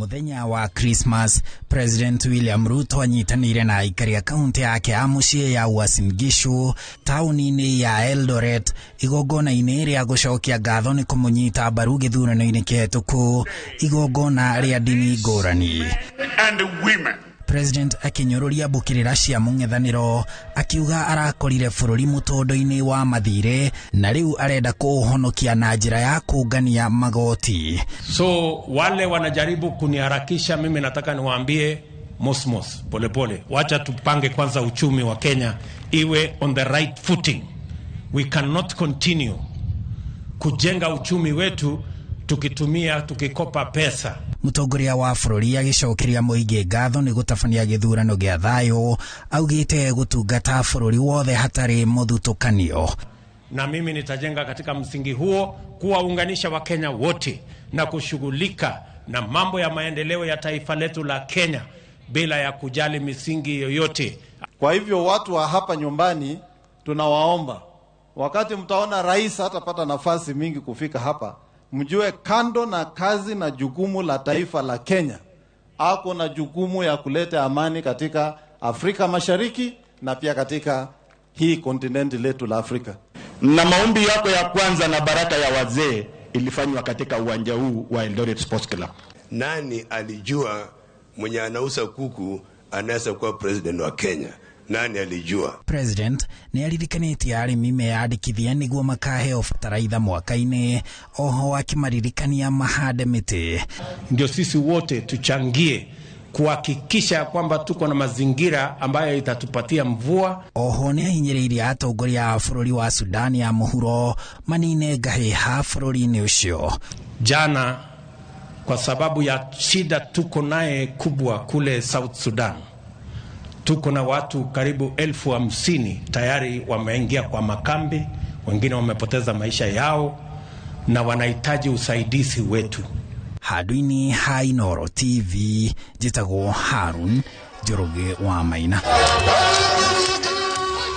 Muthenya wa Christmas, President William Ruto anyitanĩire na aikari a kaunti yake ya mũciĩ ya Uasin Gishu taũni-inĩ ya Eldoret igongona-inĩ rĩa gũcokia ngatho nĩ kũmũnyita mbaru gĩthurano-inĩ kĩhetũku, igongona rĩa ndini ngũrani. And women. President akĩnyũrũria mbũkĩrĩra cia mũng'ethanĩro akiuga arakorire bũrũri mũtũndo-inĩ wa mathirĩ na rĩu arenda kũũhonokia na njĩra ya kũngania magoti. So wale wanajaribu kuniharakisha mimi, nataka niwaambie mosmos, polepole, wacha tupange kwanza uchumi wa Kenya iwe on the right footing. We cannot continue kujenga uchumi wetu tukitumia tukikopa pesa. Mũtongoria wa bũrũri agĩcokeria mũingĩ ngatho nĩ gũtabania gĩthurano gĩa thayũ, augĩte gũtungata bũrũri wothe hatarĩ mũthutũkanio. Na mimi nitajenga katika msingi huo kuwaunganisha Wakenya wote na kushughulika na mambo ya maendeleo ya taifa letu la Kenya bila ya kujali misingi yoyote. Kwa hivyo watu wa hapa nyumbani tunawaomba, wakati mtaona rais hatapata nafasi mingi kufika hapa, mjue kando na kazi na jukumu la taifa la Kenya, ako na jukumu ya kuleta amani katika Afrika Mashariki na pia katika hii kontinenti letu la Afrika. Na maombi yako ya kwanza na baraka ya wazee ilifanywa katika uwanja huu wa Eldoret Sports Club. Nani alijua mwenye anauza kuku anaweza kuwa president wa Kenya? Nani alijua? President nĩ aririkanĩtie arĩmi meyandĩkithie nĩguo makaheo bataraitha mwaka-inĩ, oho akĩmaririkania mahande mĩtĩ. Ndio sisi wote tuchangie kuhakikisha kwamba tuko na mazingira ambayo itatupatia mvua. Oho nĩ ahinyĩrĩirie atongoria a bũrũri wa Sudani ya mũhuro manine ngahĩha bũrũri-inĩ ũcio. Jana kwa sababu ya shida tuko naye kubwa kule South Sudan, tuko na watu karibu 50,000 tayari wameingia kwa makambi, wengine wamepoteza maisha yao na wanahitaji usaidizi wetu. Handũ-inĩ ha Inooro TV, njĩtagwo Harun Njoroge wa Maina.